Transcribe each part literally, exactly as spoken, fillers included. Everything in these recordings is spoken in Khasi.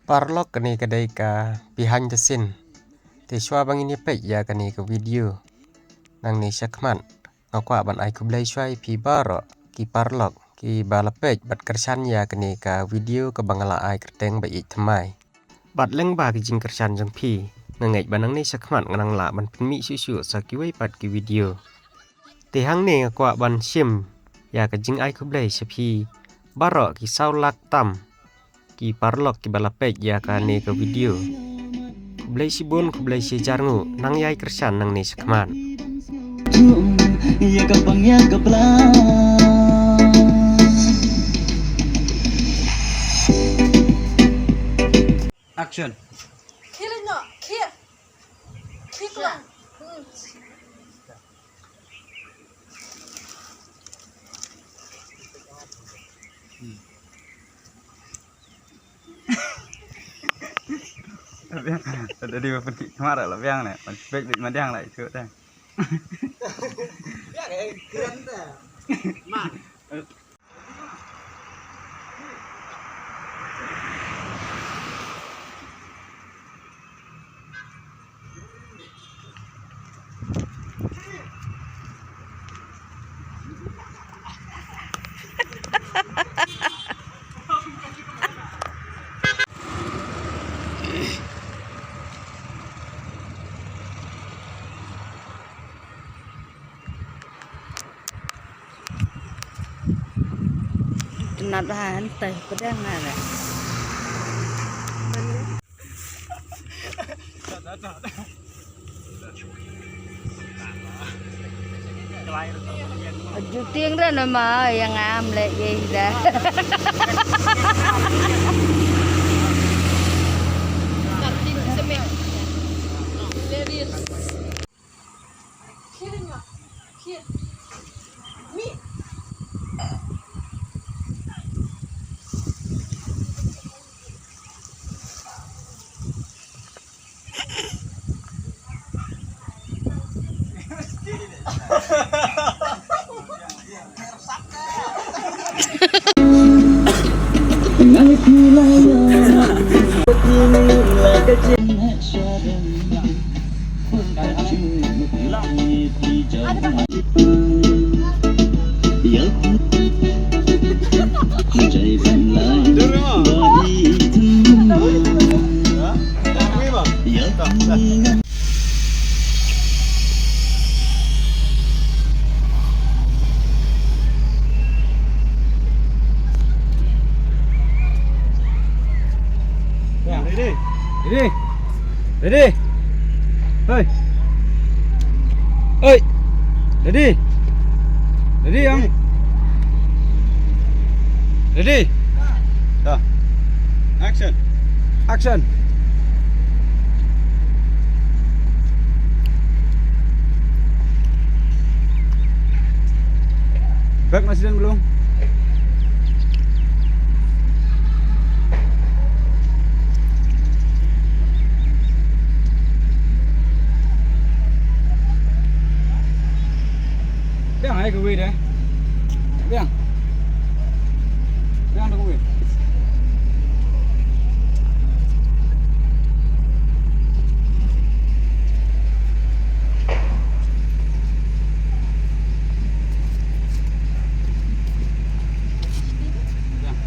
Paralok, kane ka dei ka behind the scene. Te shuwa ba ngin ïa peit ïa kane ka video nangne shakhmat, nga kwah ban ai khublei shuwa ïa phi baroh ki paralok kiba la peit bad kyrshan ïa kane ka video kaba nga la ai kyrteng Ba ïeit thymmai. Bad lyngba ki jingkyrshan jong phi, nga ngeit ba nangne shakhmat nga nang lah ban pynmih shuh shuh sa kiwei pat ki video. Te hangne nga kwah ban shim ïa ka jingai khublei sha phi baroh ki saw lak tam ki paralok kiba la peit ïa kane ka video. Khublei shibun, khublei shihajar nguh, nang ïai kyrshan nangne shakhmat. Ïa ka pang ïa ka bla. Action. Kill it not, kill. Kill it. Ada di pun ki kemara lah biang ne. Pun pek di madiang lah itu dah. Biang eh keren dah. Man. Nat ha hynte pdeng ha re. Juting re nama yang am le ye ida. Ready? Ready? Ready? Hey. Hey. Ready? Ready, yang? Ready? Dah. Action. Action. Back masih dan belum? Biang ai ka wei deh. Biang. Biang da ka wei. Biang.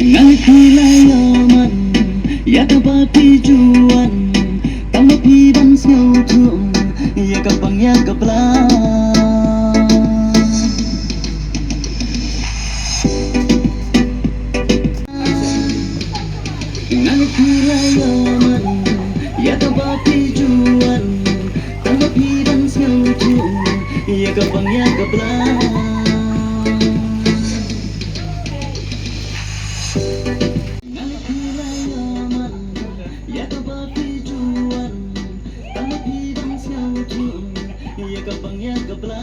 Nga phi la ïoh man ïa kaba phi ju wan, tang ba phi ban sngewthuh ïa ka pang ïa ka bla. Nga phi la ïoh man ïa kaba phi ju wan, tang ba phi ban sngewthuh ïa ka pang ïa ka bla. Nga phi la ïoh man ïa kaba phi ju wan, tang ba phi ban sngewthuh ïa ka pang ïa ka bla.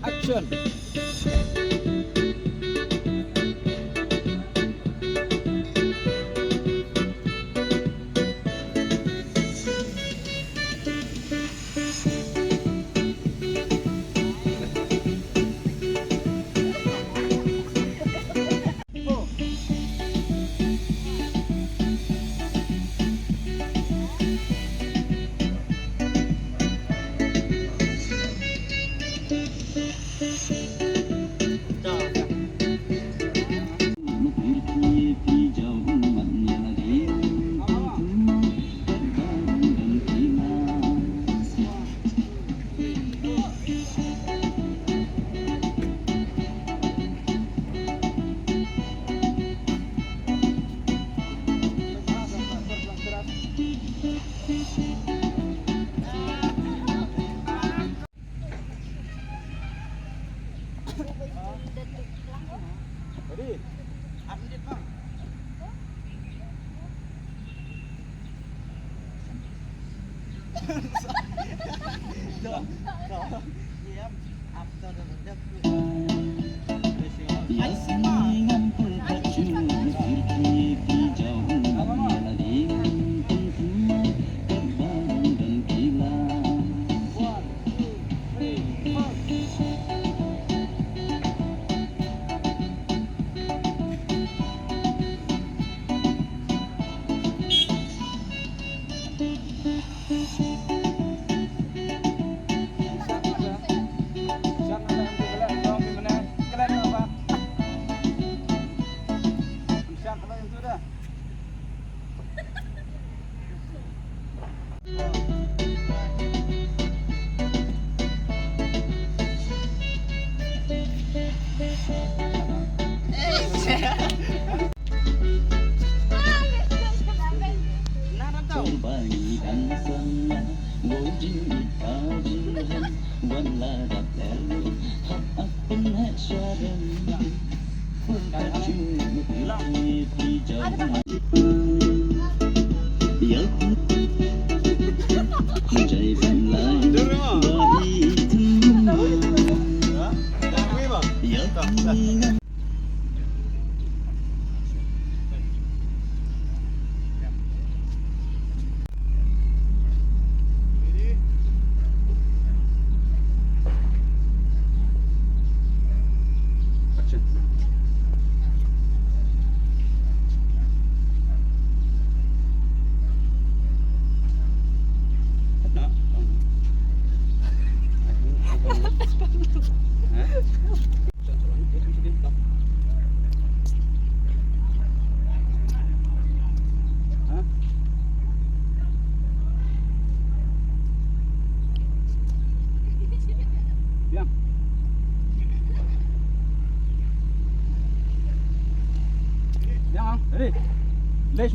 Action.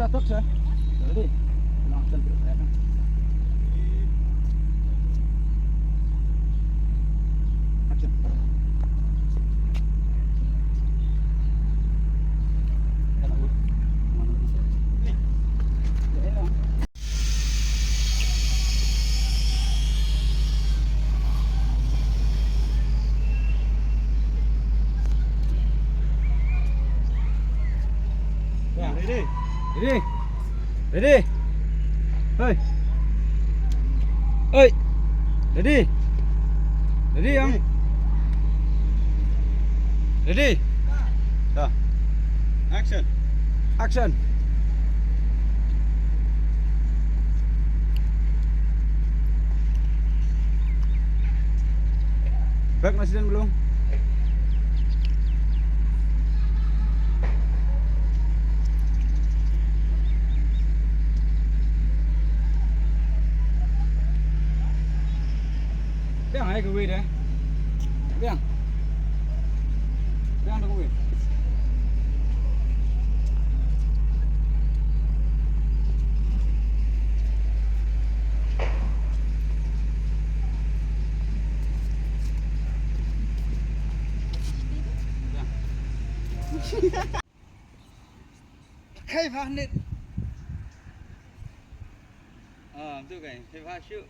Ready? Ready? Action. Ready? Ready? Hey. Hey. Ready? Ready, yang? Ready? Dah. Action. Action. Back na siden belum? Biang ai kawei deh. Biang. Biang da kawei. Biang. Khai pha nit. Ah, tu kai, khai pha shu.